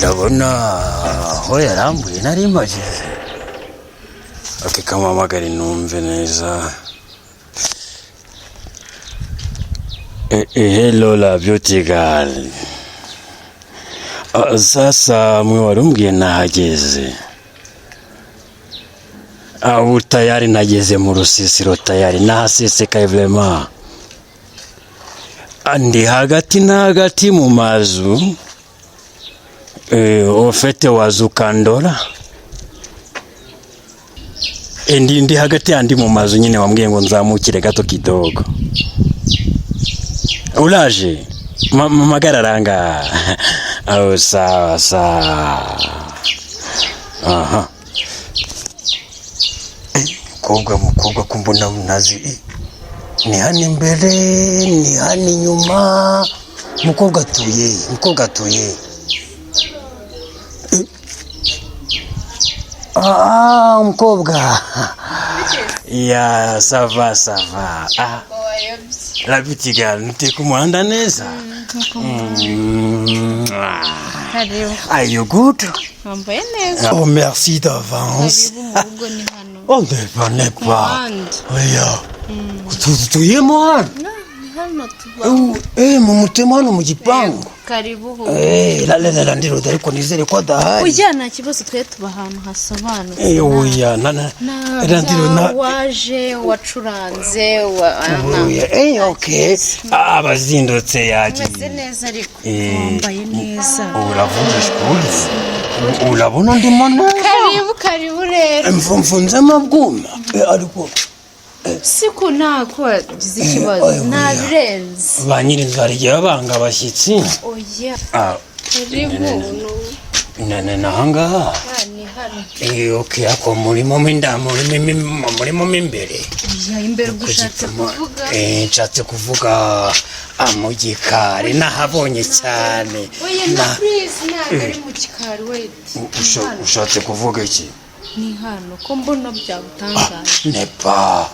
Ndabona aho yarambuye nari mpageze. Okay, kamuhamagare numve neza. Hello la beauty girl. Ah, sasa mwe wari umbwiye nahageze. Ah, ubu tayari nageze mu rusisiro, tayari nahasesekaye vraiment. Ah, ndi hagati na hagati mu mazu. Au fait wazukandora. Ndi hagati yandi mu mazu nyine wambwiye ngo nzamukire gato kidogo. Uraje? Magararanga. Oh, sawa sawa. Aha. Mukobwa, mukobwa, ko mbona ntazi, ni hano imbere, ni hano inyuma? Mukobwa atuye, mukobwa atuye. Ah, mukobwa ya, ça va, ça va. Ah, la beauty girl, ntuye ku muhanda neza. Karibu. Are you good? Wambaye neza. Oh, merci d'avance. Karibu mu rugo, ni hano. Oh, n'est pas, n'est pas. Muhanda. Oya. Tutuyemo hano? Ni hano tuba. Mu mutema hano mu gipangu. Karibu ho. Eh, la la la, ndiruda ariko nizere ko adahari. Oya, nta kibazo, twe tuba ahantu hasobanutse. Eh, oya, na na. Landiro na. Waje wacuranze wa Oya, eh, okay. Abazindutse yagiye. Umeze neza ariko. Eh. Wambaye neza. Uravugisha ukuri? Urabona ndimo neza? Karibu, karibu rero. Mfunzemo bwuma. Ariko Siko ntako wagize ikibazo. Oya. Nta birenze. Ba nyir'inzu hari igihe baba banga abashyitsi. Oya. Ah, Karibu. Na ahangaha. Ah, ni hano. Eh, okay, ako murimo mo inda, murimo mo imbere. Oya, imbere ubwo ushatse kuvuga? Eh, nshatse kuvuga, mu gikari nahabonye cyane. Oya, na please, ntabwo ari mu gikari, wait. Ushatse kuvuga iki? Ni hano, ko mbona byagutangaje? Nepa.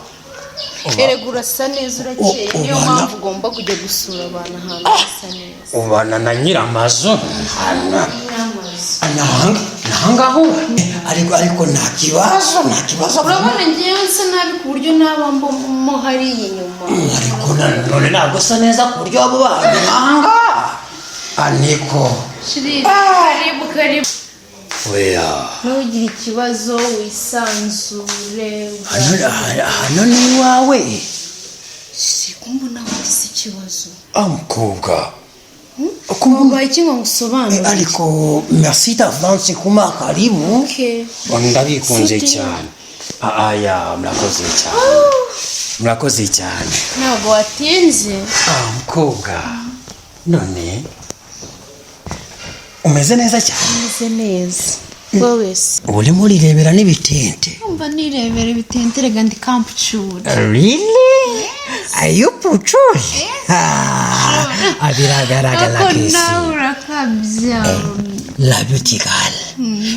Erega urasa neza, urakeye, niyo mpamvu ugomba kujya gusura abantu ahantu hasa neza. Ubana na nyiramazu hano? N'amazu. Nahangaho, ariko nta kibazo, nta kibazo. Urabona ngewe nsa nabi ku buryo naba mbamo hariya inyuma? Ariko none ntabwo usa neza ku buryo waba ubana ahangaha aniko? Chéri, karibu, karibu. Oya. Ntugire ikibazo, wisanzure. Hano ni iwawe? Si ko mbona wagize ikibazo? Ah, mukobwa. Wabaye iki ngo ngusobanure? Ariko merci d'avance kuma karibu. Okay. Ndabikunze Siti. cyane. Ah, aya, murakoze cyane, murakoze cyane. Ntabwo watinze. Ah, mukobwa, none umeze neza cyane. Umeze neza wowe se? Ubu urimo urirebera n'ibitente? Umva, nirebera ibitente, rega ndi kampucuri. Really? Are you pucuri? Ah, biragaragara. Ariko Kesi. Nawe urakabya. La beauty girl,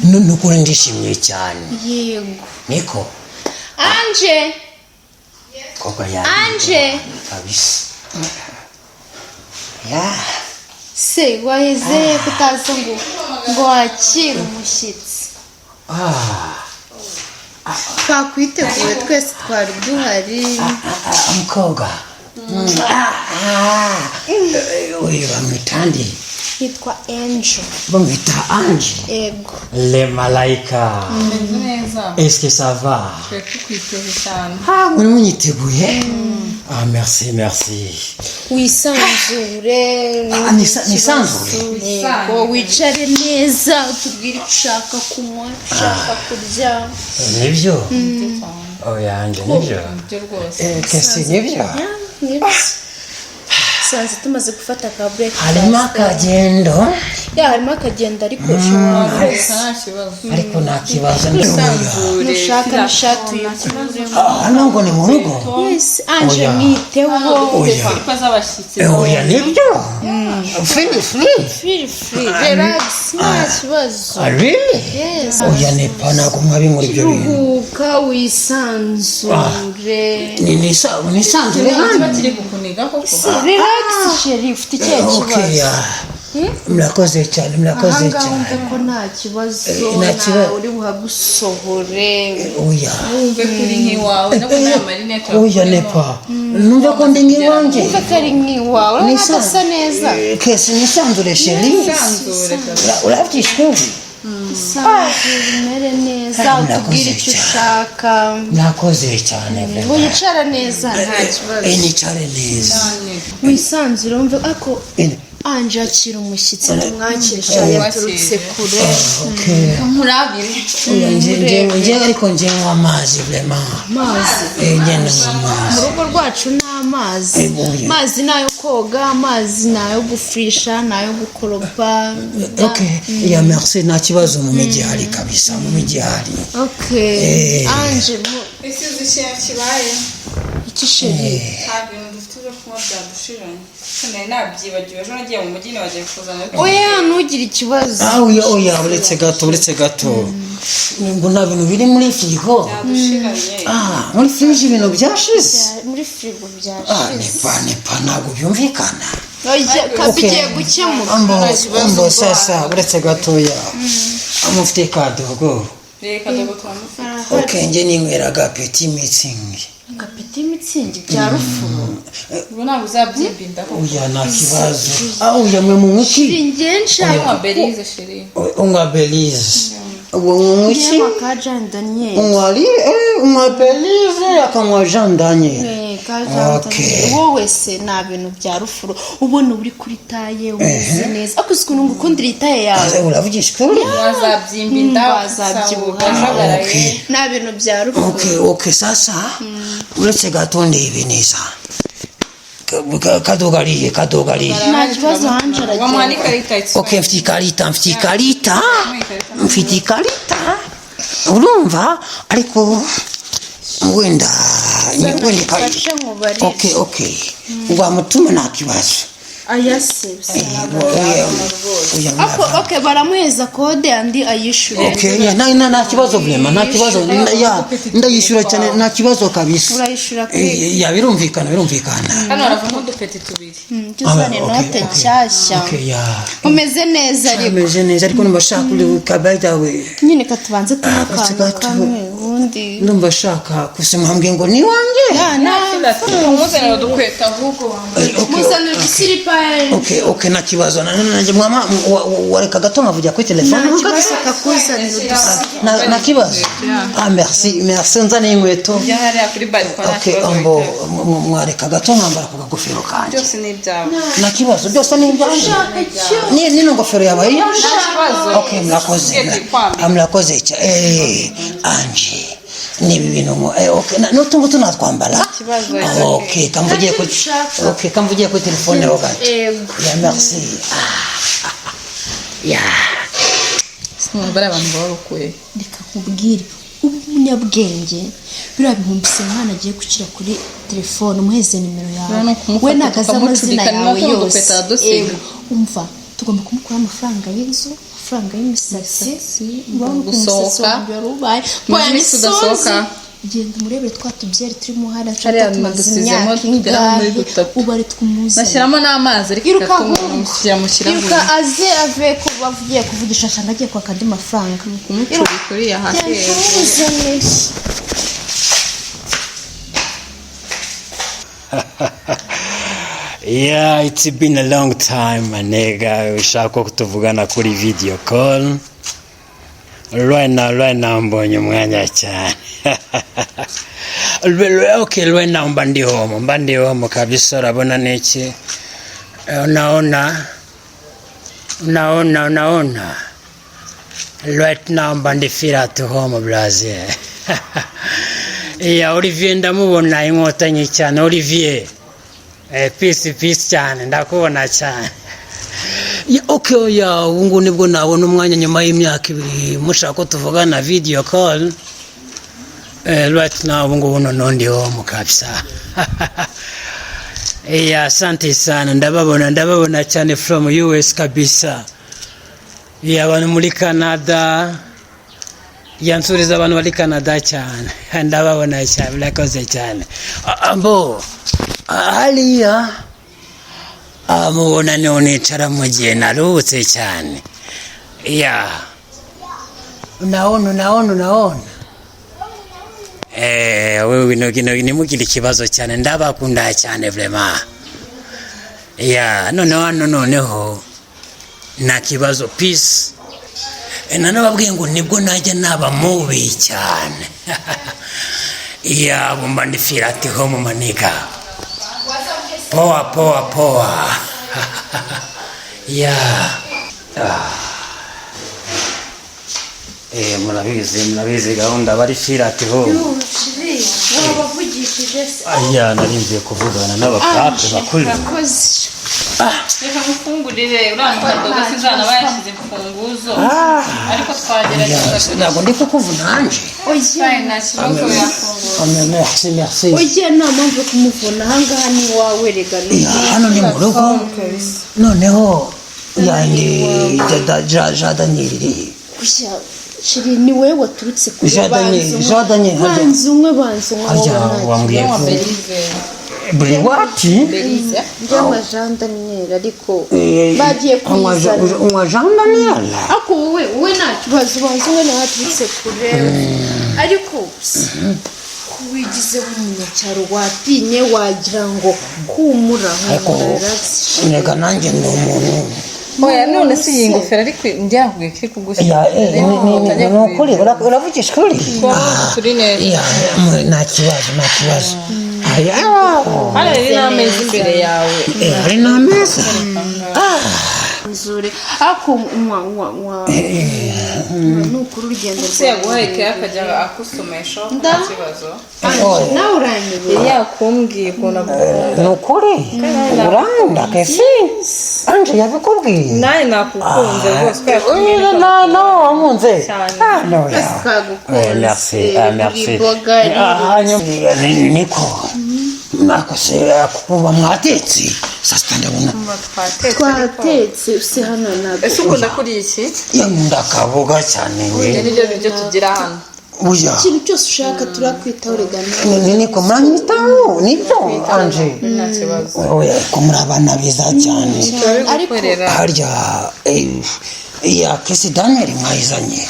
none ukuri ndishimye cyane. Yego. Niko. Anje. Kobwa ya. Anje. Kabisa ya. Se waheze kutaza ngo wakire umushyitsi? Ah. Twakwiteguye twese, twari duhari. Ah, mukobwa. Ah, ah. Uyu bamwita nde? Yitwa Angel. Bamwita Ange? Ego. Le malaika. Umeze neza? Est-ce que ça va? Twe tukwiteze cyane. Ah, muri munyiteguye. Ah, merci, merci. Wisanzure. Ah, nisanzure? Yego, wicare neza, utubwire icyo ushaka kunywa, icyo ushaka kurya. Nibyo? Oya, Ange, nibyo? Nibyo rwose. Eh, kesi, nibyo? Nibyo, sanze tumaze gufata ka break. Harimo akagendo. Ya, harimo akagendo, ariko ushobora Gusa nta kibazo. Ariko nta kibazo. Wisanzure. Nushaka n'ishati uyikuremo. Ah, hano ngo ni mu rugo? Yes, Anje. Oya. Mwiteho. Oya. Silipa z'abashyitsi. Eh, oya, nibyo, feel free. Feel free, relax, nta kibazo. Ah, really? Yes. Oya, nepa, ntabwo mwabinkora ibyo bintu. Ruhuka, wisanzure. Ni nisanzure Kiba hano? kiri kukuniga koko. Relax, chéri, ufite ikihe Okay. kibazo? Ah. Murakoze cyane, murakoze Ahangaha cyane. wumve ko nta kibazo. Nta kibazo. Ntawe uri buhagusohore. Oya. Wumve kuri nk'iwawe no kuri amarinete. Oya, nepa numve ko ndi nk'iwanjye. Wumve ko ari nk'iwawe, urabona ko asa neza. Kesi, nisanzure chérie. Isanzure kabisa. Urabyishwe ubu. Isanzure, umere neza. Ah, murakoze Utubwire icyo cyane. ushaka. Murakoze cyane vraiment. Wicara neza, nta kibazo. Nicare neza. Wisanzure, wumve ako. Anje, akira umushyitsi, tumwakire, yaturutse kure. Okay. Nkurabire. Oya, nje ariko nje nywa amazi vraiment. Amazi? Nje nywa amazi. Mu rugo rwacu ni amazi. Oya. Amazi ni ayo koga, amazi ni ayo gufurisha, ni ayo gukoropa. Okay, ya, merci, nta kibazo, mu mijyi hari kabisa, mu mijyi hari. Okay. Anje Ese uzi ikintu kibaye? Iki, chérie? Nta bintu dufite byo kunywa, byadushiranye. Nari nabyibagiwe ejo nagiye mu mujyi, nibagiwe kuzana, ariko Oya, ntugire ikibazo. Ah, oya, oya, uretse gato, uretse gato, ngo nta bintu biri muri firigo? Byadushiranye. Ah, muri firigo ibintu byashize? Muri firigo Ah, byashize. Nepa, nepa, ntabwo byumvikana. Oya, Okay. bigiye gukemuka. Ambo, ambo, sasa uretse gatoya, amufite kadogo. Reka dogo turamufite. Okay, nge ninyweraga petit Mützig. Agapeti Mützig bya rufuro. Ubu ntabwo uzabyimba inda koko? Oya, nta kibazo. Ah, oya, mwe munywa iki? Njye nshaka Unywa Belize, chérie. Unywa Belize, uwo unywa iki? Yewe, ka Jean Daniel. Unywa unywa Belize, akanywa Jean Daniel. Ka Jean Okay. Daniel. Wowe se nta bintu bya rufuro ubona uri kuri taille, umeze neza, ariko uzi ukuntu ngukundira iyi taille yawe. Uravugisha ukuri. Wazabyimba inda. Wazabyibuha. Wajagaraye. Okay. Nta bintu bya rufuro. Okay, sasa uretse gato ndebe neza. Kadogariye, kadogariye. Nta kibazo, Anje Wamuha aragenda. n'ikarita, it's Okay, mfite ikarita, mfite ikarita, mfite ikarita, urumva, ariko wenda Fashe nkubarire. Okay, wamutuma, nta kibazo. Aya se? Oya, oya. Ako, okay, baramuheza kode, andi ayishyure. Okay, ya, nta kibazo vraiment, nta kibazo. Ya, ndayishyura cyane, nta kibazo kabisa. Urayishyura kuri Ya, birumvikana, birumvikana. Hano haravamo udupeti tubiri. Jya uzana inote nshyashya. Okay, ya. Umeze neza ariko? Ameze neza, ariko numva ashaka kabaida we. Nyine katubanze tunywe akantu gato. kamwe ubundi. Ndumva ashaka gusa, mwambwiye ngo ni wanjye. Ya, na Umuzanira udukweta ahubwo wambaye. Okay, muzanira udusiripa. Okay, nta kibazo. Nanjye mwama wareka gato nkavugira kuri telefone. Nta kibazo, kakuzanira udusiripa. Nta kibazo. Ah, merci, merci, nzaniye inkweto. Ujya hariya kuri balcon, nta Okay. kibazo. Ambo witaye. mwareka gato nkambara ku kagofero kanjye. Byose ni ibyawe. Nta kibazo, byose ni ibyanjye. Nino ngofero yabaye iyanjye. Nta kibazo. Okay, murakoze. Tugiye tuyikwambika. Ah, murakoze cyane. Anje, nibi bintu okay, n'utu ngutu natwambara. Kibazo, it's okay. Okay, kamvugiye kuri Ushaka. Okay, kamvugiye kuri telefone ho gato. Yego. Ya, merci. Ah, ya. Sinumva ari abantu baba bakuye. Reka nkubwire, uba umunyabwenge, biriya bihumbi umwana agiye gushyira kuri telefone, umuheze nimero yawe. Urabona kumufata We ntabwo azi amazina tukamucurika, ni yawe nako yose. dukweta dusiga. Yego. Umva, tugomba kumukuraho amafaranga y'inzu, amafaranga y'imisatsi, urabona ukuntu umusatsi Gusohoka. wanjye wari ubaye. Umaze iminsi udasohoka. Genda umurebere twa tubyeri turimo hariya. Hariya Tumaze dusizemo imyaka tugera muri ingahe? dutatu. Ubu ari twumuzanye. Nashyiramo n'amazi ariko Iruka igatuma ahubwo. mushyira mu Iruka kirahure. aze ave kuba agiye kuvugisha, asanga agiye kwaka andi mafaranga. Kumucurika uriya hasi Genda hejuru. umuzane. Yeah, it's been a long time, my nigga. Ushaka ko tuvugana kuri video call. Right now mbonye umwanya cyane. Okay, right now mba ndi home, mba ndi home kabisa, urabona niki? Unaona? Unaona, unaona? Right now mba ndi feel at home, Brazil. Yeah, Olivier ndamubona, inkotanyi cyane Olivier. Peace, peace cyane, ndakubona cyane. Ya, okay, ya, ubu ngubu nibwo nabona umwanya nyuma y'imyaka 2 mushaka ko tuvugana video call. Right now ubu ngubu noneho ndi home kabisa. Ya, asante sana, ndababona, ndababona cyane from US kabisa. Ya, abantu muri Canada, yansuriza abantu bari Canada cyane, ndababona cyane, murakoze cyane. Ah, ah, bo hariya. Mubona niho nicara mu gihe naruhutse cyane. Ya, unaona, unaona, unaona. Wewe ntimugire ikibazo cyane, ndabakunda cyane vraiment. Ya, noneho hano, noneho nta kibazo, peace. Nanababwiye ngo nibwo najya naba mubi cyane. Ya, bumba ndi feel at home, my nigga. Poa poa poa. Ya. Ah. Murabizi, murabizi gahunda bari feel at home. Wabavugishije se? Aya, nari kuvugana n'abapape bakuru. Urakoze. Reka ngufungurire uriya mukadogo, sinzana bayashyize imfunguzo, ariko twagerageza. Ntabwo ndi kukuvuna, Anje. Oya. Nta kibazo, yafungura. Merci, merci. Oya, nta mpamvu yo kumuvuna, ahangaha ni iwawe rega. Ya, hano ni mu rugo. Noneho yandi ja Daniel iri? Oya chéri, ni wowe waturutse kuri Jean Daniel, Jean Daniel, harya. Banza umwe, banza umwe. Harya Wowe nta wambwiye Nywa ko Berize. Buri wati. Berize. Njyanywa Jean Daniel, ariko bagiye kuyizana. Unywa Jean Daniel. Ariko wowe nta kibazo, ubanza umwe, nawe waturutse kure. Ariko ko wigize nk'umunyacyaro, watinye, wagira ngo humura. Ariko nega nanjye ndi umuntu. Oya, none si iyi ngofero, ariko njyakubwiye ko iri kugushyira. Ya, ni ukuri, uravugisha ukuri. Turi neza. Ya, nta kibazo, nta kibazo. Aya. Hano rero n'ameza imbere yawe. Hari n'ameza. Nzure, ariko unywa, unywa, unywa, ni ukuri urugendo. Se yaguhaye ikaye akajya akusomesha, nta kibazo. Rwawe nawe uranyobera. Yari yakumbwiye ukuntu agukunda. Ni ukuri uranda kesi, Anje yabikubwiye? Nawe nakukunze rwose ko yakubwiye. No, no, wankunze. Cyane. Ah, no, ya. Twagukunze. Eh, merci, ah, merci. Uri bogari. Ah, hanyuma niko nako se kuba mwatetse saa sita, ndabona. Twatetse. Twatetse se hano ntabwo? Ese ukunda kuriya iki? Nkunda akaboga cyane. Ibyo Nge ni byo biryo tugira hano. Buya. Ikintu cyose ushaka turakwitaho rega nawe. Niko muranyitaho, nibyo, Anje? Nta kibazo. Oya, ko muri abana beza cyane. Turabigukorera. Harya ya kesi Daniel mwayizanye,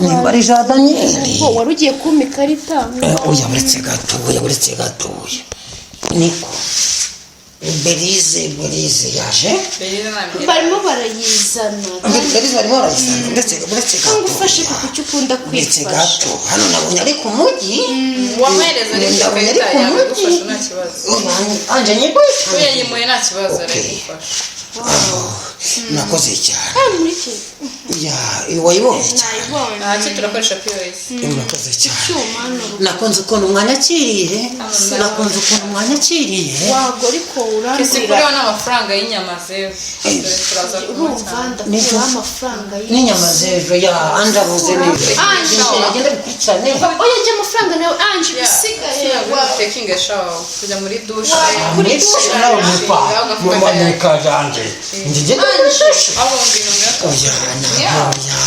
nimba ari Jean Daniel? Ko wari ugiye kumpa ikarita. Oya, buretse gatoya, buretse gatoya. Niko Berize, Berize yaje? Berize ntabwo. Barimo barayizana. Berize barimo barayizana. Buretse Cyangwa ufashe gatoya. ku cyo ukunda Buretse kwifasha. gato, hano nabonye ari ku mujyi. Wamuhereza ariko Ndabonye ari ikarita ku yawe mujyi. igufasha, nta kibazo. Anje nyiguye. Oya, yimuye, nta kibazo. Okay. Arayigufasha. Nakoze cyane. Muri iki Ya, wayibonye cyane. Nayibonye. Ntacyo, turakoresha POS. Murakoze cyane. Icyuma hano. Nakunze ukuntu mwanyakiriye, nakunze ukuntu mwanyakiriye. Wago, ariko Kesi urambwira. kuriho n'amafaranga y'inyama z'ejo. Dore turaza Urumva kumuca. ndakuraho amafaranga. N'inyama z'ejo, ya, Anje avuze neza. Anje. Agenda bikurikirane. Oya, jya amafaranga nawe, Anje, usigaye. Taking a shower, kujya muri douche. Muri douche nawe mupa mumanika Anje, njye ngenda muri douche. Aho ngwino, ngwino. Oya, oya.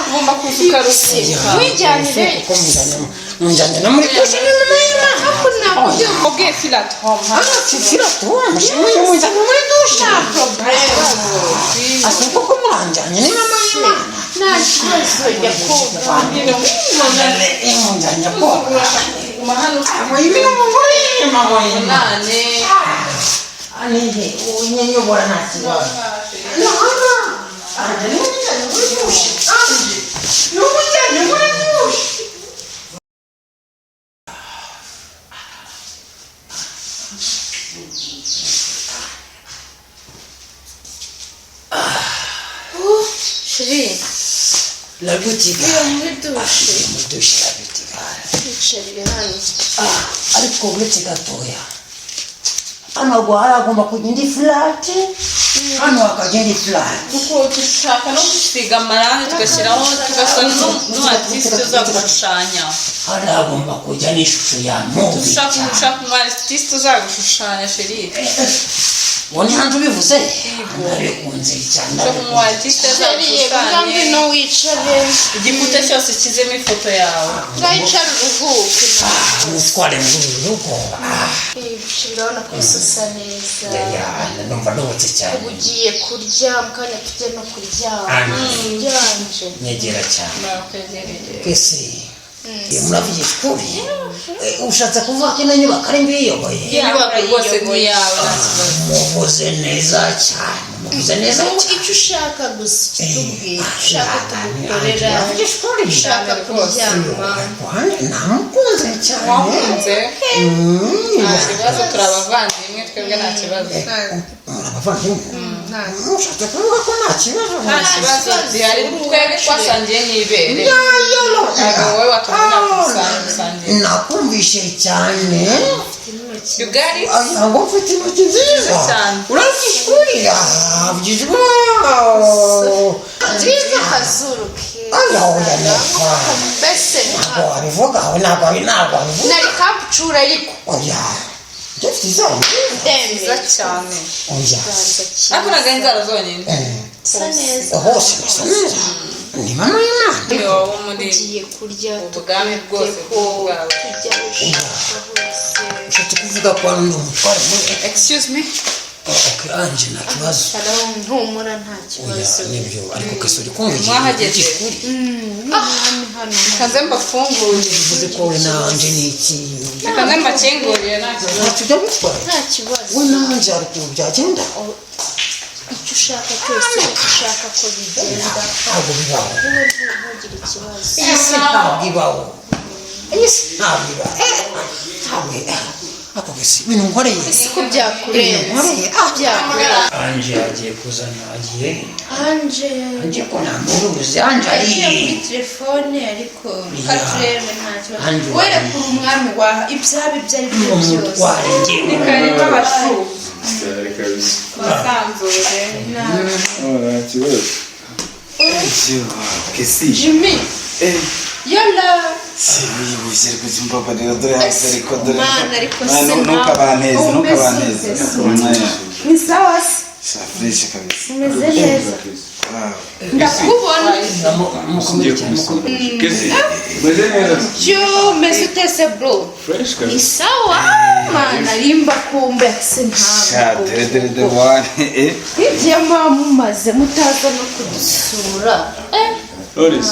Ugomba kuza ukaruhuka. Wijyanire. Kuko munjyane no muri douche nyuma y'Imana. Ubwiye feel at home. Ah, feel at home, munjyane muri douche. Asa koko muranjyanye ni mama y'Imana. Nta kibazo, jya koga. Munjyanye koga. Guma hano. Muyimina umugore, mama y'Imana. Nane. Anije unyonyobora, nta kibazo. Anje, nimujyane muri douche. Anje, nimujyane muri douche. Chéri. La boutique. Muri douche. Muri douche, la boutique. Yicarire hano. Ah, ariko uretse gatoya, hano hari agomba kujya indi flat, hano hakajya indi flat. Kuko dushaka no gusiga amarangi, tugashyiraho, tugasa n'umu-artiste uzagushushanya. Hano hagomba kujya n'ishusho ya mubi Dushaka cyane. ushaka umu-artiste uzagushushanya, chéri. Uwo ni hanze ubivuze, ndabikunze cyane. Cyo mu artiste. Chéri, yego, ngwino wicare. Igikuta cyose kizemo ifoto yawe. Ngayicara uruhuke. Umutware muri uru rugo. Urabona ko usa neza. Ya, ndumva nduhutse cyane. Ubu ugiye kurya, mu kanya tujye no kuryama. Amen. Byanje. Nyegera cyane. Nakwegereye. Twese muravugisha ukuri? Ushatse kuvuga ko ino nyubako ari mbi iyoboye? Inyubako rwose ni iyawe, nta kibazo. Muvuze neza cyane, muvuze neza Ubu cyane. icyo ushaka gusa kitubwira, ushaka tugukorera. Muravugisha ukuri. Ushaka kuryama. Namukunze cyane. Wakunze, nta kibazo, turi abavandimwe twebwe, nta kibazo. Muri abavandimwe, mushatse kuvuga ko nta kibazo? Nta kibazo gihari, twebwe twasangiye n'ibere. Ntabwo wowe watumye nakusangiye. Nakumvishe cyane. You got it? Ntabwo mfite intoki nziza. Cyane. Uravugisha ukuri, avugisha ukuri nziza. Akazuru keza. Aya, oya, neza. Mbese Ntabwo wabivuga we, ntabwo wabivuga. Nari kapucura ariko. Oya, njye mfite izaba nziza. Nziza Ndembe. cyane. Oya. Ariko ntabwo ari inzara zonyine. Usa neza. Hose bisa neza, ni mama y'Imana. Ni wowe muri Ugiye kurya, ubwami bwose tukwiteho, bwawe. tujya aho ushaka hose. Ushatse kuvuga ko hano ndi umutware muri Excuse me. Ok, Anje, nta kibazo. Ntumura, nta Oya. kibazo. Nibyo, ariko kese uri kumva igihe Mwahageze. uvugisha ukuri? Ni hano. Kaze mbafungurire. Bivuze ko we na Anje ni iki? Kaze mbakingurire, nta kibazo. Ntacyo byaba bitwaye. Nta kibazo. We na Anje hari ukuntu byagenda. Icyo ushaka cyose, uko ushaka ko bigenda. Ntabwo bibaho. Wowe ntugire ikibazo. Iyi si ntabwo ibaho, iyi si ntabwo ibaho. Ntabwo ako gese ibintu nkoreye. Siko byakurenze. Nkoreye. Byakurenze. Anje agiye kuzana, agiye. Anje. Anje ko nta muruzi, Anje ari Yagiye kuri telefone, ariko katurebe, nta kibazo. Anje. Werekura umwami wa ibyaba ibyo ari byo byose. Umutware ngewe. Karibu abashu. Cyane kabisa. Basanzure. Oh, nta kibazo. Kesi. Jimmy. Yola. Si wibushye ariko jya dore hasi ariko dore. Mana, ariko Mana, se nawe. ntukabaneze, Umeze ntukabaneze. ute se? Ni sawa se? Sha fresh kabisa. Umeze neza. Wow. Ndakubona. Mukomere cyane, mukomere. Kesi, meze neza. Yo, umeze ute se, bro? Fresh Ni kabisa. sawa mana, rimba kumbe se. Sha Ntabwo dore dore dore wane eh. igihe muba mumaze mutaza no kudusura, eh. Knowless.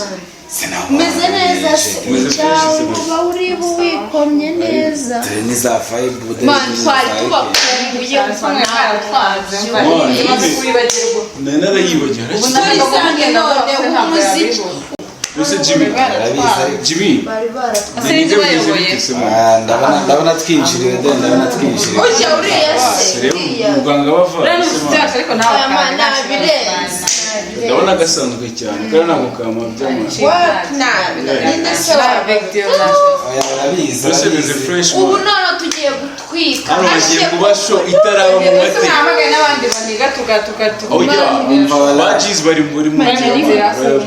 Sinabona. Umeze neza se? Umeze fresh se, bro. Cyangwa uba uri wikomye neza? Dore ni za vibe dore Man, ni za twari vibe. tubakumbuye kuva Twaze. nawe. Maze kubibagirwa. Nari narayibagiwe. Turisange none umuziki. Ese Jimmy. Barabizi ariko. Jimmy. Bari baratwaye. Sinzi Nibyo bimeze bayoboye. bite se, man? Ah, ndabona twinjiriwe dore ndabona twinjiriwe. Ujya uriya se? Reba Uriya. muganga bava. Uriya ni ese, umushyitsi man. wacu, ariko nawe Aya akaba mana nta kibazo. birenze. Ndabona gasanzwe cyane kandi ntabwo kama by'amaso. What nabi ninde se Nta wawe? big deal, nta kibazo. Oya barabizi. Mbese bimeze barabizi. fresh, Ubu man. none tugiye gutwika. Hano hagiye kuba show itaraba mu Ese mateka. mwahamagaye n'abandi baniga tuga tuga. Oya, Umva wala. ba G's bari muri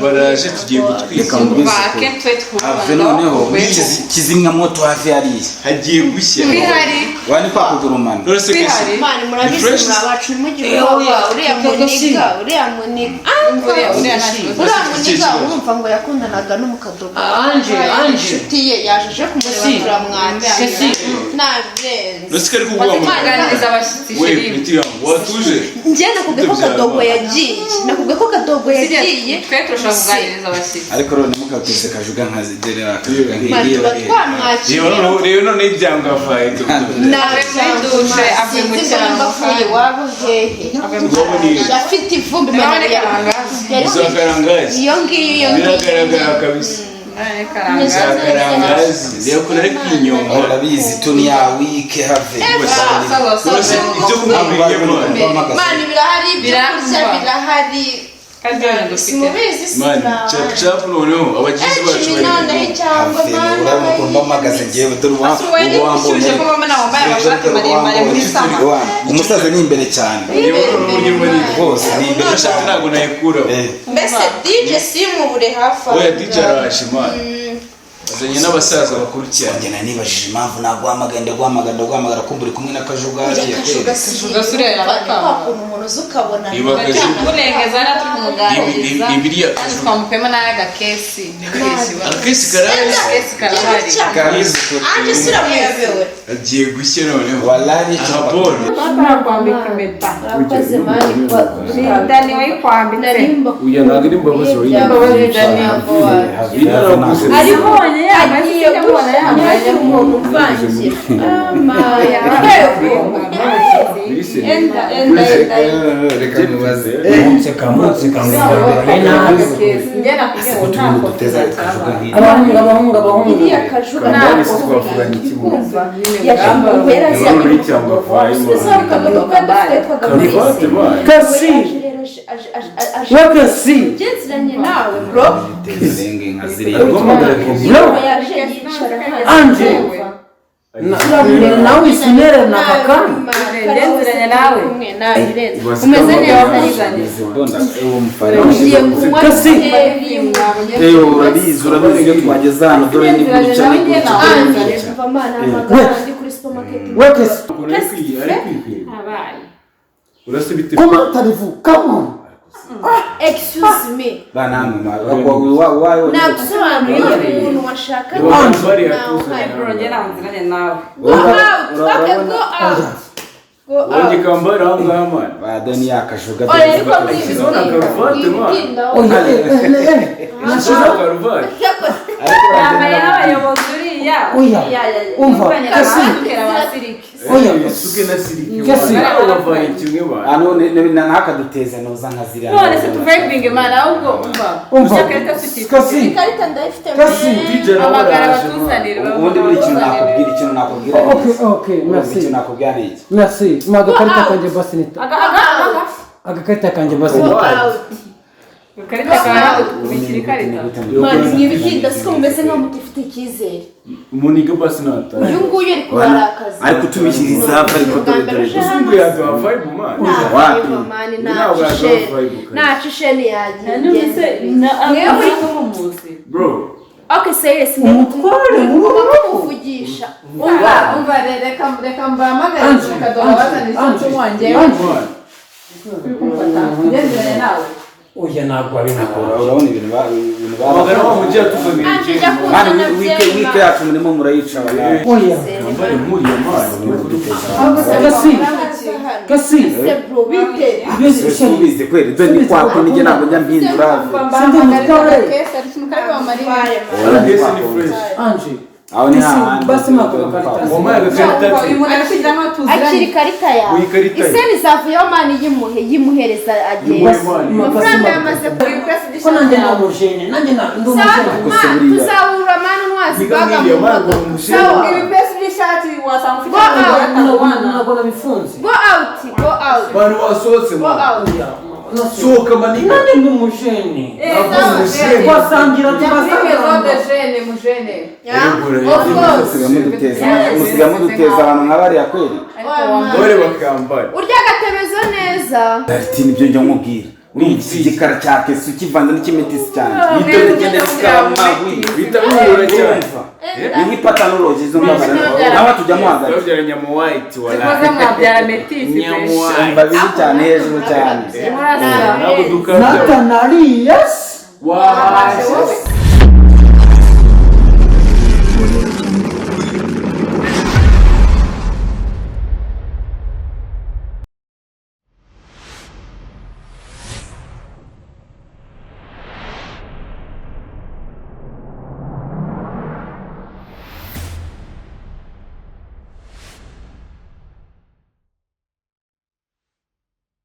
baraje, tugiye gutwika. Reka mubwize Ba ukuri. can't wait kubona. Have noneho kizimyamwoto hafi hariya. Hagiye gushya. Kwihari. Wani kwa kugurumana. None se Kesi, Kwihari. Mani, murabizi, Ni fresh. muri abacu, ntimugire ubwoba. Uriya muniga, uriya muniga. Uriya uriya nta kibazo. Uriya muniga urumva ngo yakundanaga n'umukadogo. Anje, Anje. Inshuti ye yaje aje kumureba. Kesi. Turamwakira. Kesi. Nabirenze. None se ko ari kuvuga ngo Kuganiriza abashyitsi, we Sheri. peti yangu watuje. Njye nakubwiye ko Kadogo yagiye, nakubwiye ko Kadogo yagiye. Twe turashobora kuganiriza abashyitsi. Ariko rero ntimukateze kajuga nka zidere akajuga Mani, nk'iyo. tuba twamwakiriye. Reba noneho, reba noneho ibyanga avaye. Avuye muri dushe, avuye mu Sinzi ngo nimba cyaro. avuye iwabo hehe. Iwabo ni he? Afite ivumbi. Iwabo Mani, ni Karangazi. yari Uzakarangazi. iyo ngiyo, iyo ngiyo. Biragaragara kabisa. None Karangazi. Uzakarangazi. Reba ukuntu ari kwinyonga. Urabizi tu ni ya wike have. Sawa, sawa. Rwose ibyo kumubiriye, man. Mani, birahari ibyo kurya. Birahari. Birahari. Kandi hano dufite. Simubizi. Man, chap chap noneho abagizi bacu Jimmy bari. noneho cyangwa Have mana. urabona ukuntu mpamagaze njyewe dore uwa Ese wowe niba ushyushye ko mama nawe wambaye amashati maremare muri sama. Umusaza ni imbere cyane. Reba noneho uburyo bari. Rwose ni imbere Ishati cyane. ntabwo nayikuraho. Eh, Mbese DJ simubure hafi aho. Oya, DJ araje, man. Azanye n'abasaza bakuru cyane. Njye nari nibajije impamvu naguhamagaye, ndaguhamagara, ndaguhamagara, kumva uri kumwe n'akajugari. Kajuga. Gasore yarabakanga. Kwa kuntu umuntu uzi ukabona. Niba Kajuga. Kurengeza na turi kumuganiriza. Ibiriya Kandi twamukuyemo n'agakesi. Akesi karahari. Akesi karahari. Karabizi ko Anje suramuyobewe. Agiye gushya noneho. Wallahi. Aha Paul. Barakwambika impeta. Urakoze mani kuba Dani wayikwambitse. narimba. Uya ntabwo ari imbabazi. Imbabazi Dani. Ariko agiye gushya umuntu umvangira amaya. Enda enda enda. Reka mubaze. Munseka, munseka ngo mbabare nabi. Njye nakubwiye ngo nta Duteza Kajuga nk'iyi. Abahungu, abahungu, abahungu. Iriya Kajuga Kambani si twavuganye iki mu kumva yaje Niba cyangwa vayi. Karuvati bayi. Kasi we kasi. Genziranye nawe bro. Zenge nka ziriya. Guhamagara No. Yaje yicara hano. Anje nawe isinere na kakani. Genziranye nawe. Umeze neza. Ugiye kunywa Kasi. byeri. Eyo urabizi, urabizi iyo twageze hano dore ni gutya, ni gutya. Anje kuva mana hamagara ndi kuri supermarket. We kasi. Ari kwikwira. Urasubite. Comment allez-vous? Come on. Excuse me. Banamwe wa Nagusobanuriye umuntu washakaga. Anje. Bro, njye ntabwo nziranye nawe. Go out. Okay, go out. Go out. Wonye kambara aho ngaho man. Ba deni yakajuga. Oya ariko muri ibi Urabona karuvati man. Oya, eh, eh, eh. Urabona karuvati. Yambaye n'abayobozi uriya. Oya. Umva kasi. Oya. Isuke na siriki. Kasi. Nawe bavaye kimwe man. Hano ntakaduteze noza nka ziriya. None se tuvebinge mana ahubwo umva. Umva. Ikarita tukitse. Kasi. Ikarita ndayifite. Kasi. DJ nawe Hamagara araje, man. abatuzanire. Ubundi buri kintu nakubwira, ikintu nakubwira ni Okay, iki. okay, Urumva merci. ikintu nakubwira ni iki. Merci. Ma agakarita kanjye basi ni Aga aga aga. agakarita kanjye basi ni Go out. Ikarita kawe tukubikira ikarita. Mani mwibitinda siko mumeze nkaho mutifite icyizere. Muniga basi nata. Uyu nguyu ari kubarakaza. Ari kutumikiriza hafi ariko dore dore. Usungu yaduha vibe man. Wapi? Mani Ntabwo yaduha vibe. nta cisheni yagiye. Mwe muri kumuzi. Bro. Okay, say yes. Umutware. Umuvugisha. Umva umva reka reka mbahamagare Ange, mukadoha bazana Ange, icyo kunywa njyewe. Ange. Uri kumfata. Ngenziranye nawe. Oya ntabwo wabinakora. Urabona ibintu ibintu Hamagara wa mujyi yatuzanira Ange ikintu. jya Mani kuzana wike wike yacu murimo murayica wallahi. Oya. Kambare nkuriya man. Kasi. Kasi. Se bro bite. Subize kweli dore ni kwa kundi njye ntabwo njya mpindura. Sindi umutware. Akesi ari ikintu kari bubamarire. Akesi ni fresh. Ange. Aho ni Kasi hahandi. basi ma agakarita. Wampaye agakarita. Uyu muntu ari kugira ngo tuziranye. Akira ikarita yawe. Uyi karita ye. Iseni zavuyeho mani yimuhe yimuhereza agenda. Yimuhe mani. Amafaranga yamaze Ko nanjye ndi umujene, nanjye ndi umujene. Tuzahura mani ntwazi Niga baga nkiriya mu mani ngo modoka. umushere. Sawa. Ibipesi by'ishati wasanga ufite Go out. Ntabwo nabifunze. Go out. Go out. Bantu basohotse Go man. out. Oya. Sohoka maniga. Nanjye ndi umujene. Ntabwo umushere. Twasangira tubasangira. Mujene. Yeah. Of course. Musiga muduteza abantu nka bariya kweli. Dore bakambara. Urya agatebezo neza. Ati nibyo njya nkubwira. Urumva igikara cya kesi ukivanze n'ikimetisi cyane. Nibyo bigenda bikama wi. Bita bihura cyane. Ni nk'ipata n'urugi izo mbabara. Nawe tujyamo hagati. Babyara nyamuwayiti wala. Koze mwabyara metisi. Nyamuwayiti. Umva bibi cyane hejuru cyane. Murasa. Ntabwo dukabya. Nathan Arias. Wahashye.